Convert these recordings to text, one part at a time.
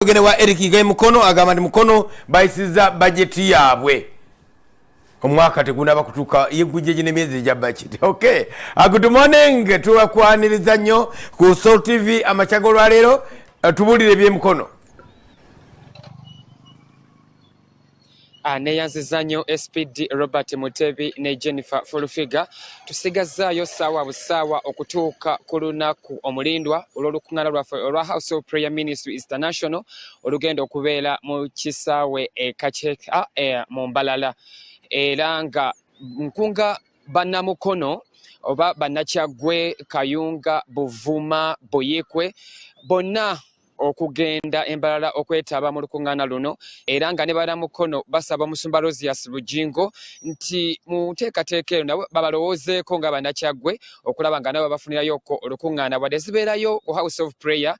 Tugende wa Eric Igai Mukono, agamba nti Mukono bayisizza bajeti yaabwe, omwaka tegunaba kutuuka, yegujja gino emyezi egya budget. Okay, good morning, tubakwaniriza nnyo ku Soul TV amakya g'olwaleero. Tubuulire ebyemukono. Neyanziza nnyo SPD Robert Mutebi ne Jennifer Fulufiga. Tusigazzaayo ssaawa busaawa okutuuka ku lunaku omulindwa olw'olukuŋŋaana lwaffe olwa House of Prayer Ministry International olugenda okubeera mu kisaawe e Kakyeka mu Mbalala, era nga nkunga bannamukono oba bannakyaggwe, Kayunga, Buvuma, Buikwe bonna okugenda embalala okwetaba mu lukuŋŋaana luno, era nga ne bannamukono basaba omusumba Rosius Bujingo nti mu nteekateeka eno nabo babalowoozeeko nga bannakyaggwe okulaba nga nabo babafunirayoko olukuŋŋaana, wadde zibeerayo ku House of Prayer,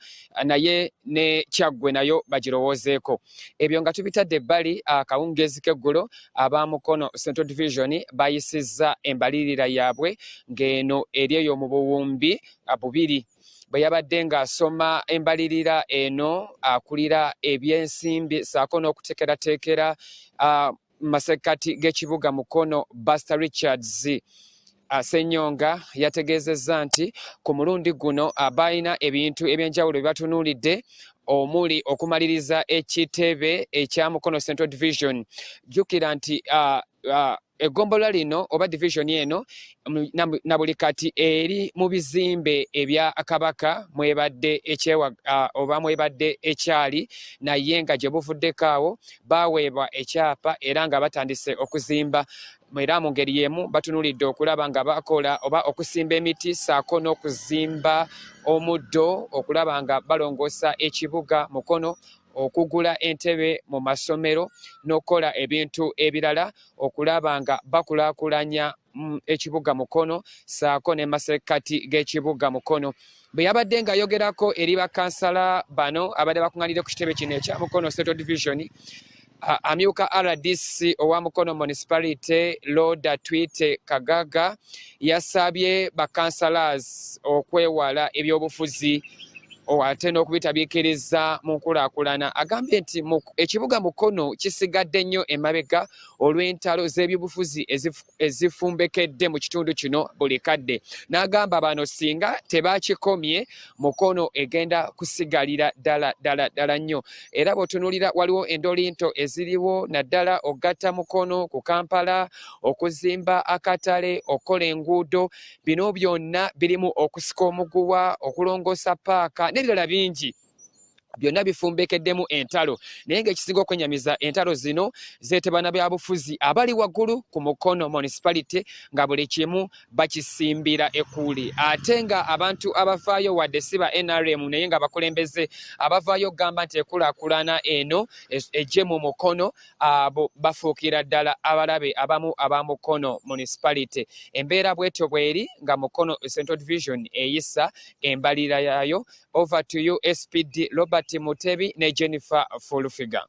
naye ne Kyaggwe nayo bagirowoozeeko. Ebyo nga tubitadde ebbali, akawungeezi k'eggulo abamukono Central Division bayisizza embalirira yaabwe ng'eno eri eyo mu buwumbi 2. Bwe yabadde ng'asoma embalirira eno, akulira ebyensimbi ssaako n'okuteekerateekera masekkati g'ekibuga Mukono, Buster Richards Ssenyonga, yategeezezza nti ku mulundi guno balina ebintu ebyenjawulo bye batunuulidde, omuli okumaliriza ekitebe ekya Mukono Central Division. Jjukira nti eggombolola lino oba division eno na buli kati eri mu bizimbe ebya Kabaka mwebadde ekyewa oba mwebadde ekyali, naye nga gye buvuddeko awo baweebwa ekyapa era nga batandise okuzimba. Era mu ngeri y'emu batunuulidde okulaba nga bakola oba okusimba emiti ssaako n'okuzimba omuddo, okulaba nga balongoosa ekibuga Mukono, okugula entebe mu masomero n'okukola ebintu ebirala okulaba nga bakulaakulanya ekibuga Mukono ssaako ne masekkati g'ekibuga Mukono. Bwe yabadde ng'ayogerako eri bakansala bano abadde bakuŋŋaanidde ku kitebe kino ekya Mukono Central Division, amyuka RDC owa Mukono Municipality, Loda Twite Kagaga, yasabye bakansalas okwewala ebyobufuzi ate n'okubitabiikiriza mu nkulaakulana. Agambye nti ekibuga Mukono kisigadde nnyo emabega olw'entalo z'ebyobufuzi ezifumbekedde mu kitundu kino buli kadde, n'agamba bano singa tebakikomye, Mukono egenda kusigalira ddala ddala ddala nnyo. Era bw'otunuulira waliwo endolinto eziriwo, naddala ogatta Mukono ku Kampala, okuzimba akatale, okukola enguudo. Bino byonna birimu okusika omuguwa, okulongoosa paaka n'ebirala bingi, byonna bifumbekeddemu entalo. Naye ng'ekisinga okwenyamiza, entalo zino zeetebana byabufuzi abali waggulu ku Mukono Municipality, nga buli kimu bakisimbira ekuuli, ate nga abantu abavaayo wadde si ba NRM, naye nga abakulembeze abavaayo okugamba nti ekulaakulana eno ejje mu Mukono, abo bafuukira ddala abalabe abamu aba Mukono Municipality. Embeera bwetyo bweri nga Mukono Central Division eyisa embalira yaayo. Over to you, SPD Robert Mutebi ne Jennifer Fulufiga.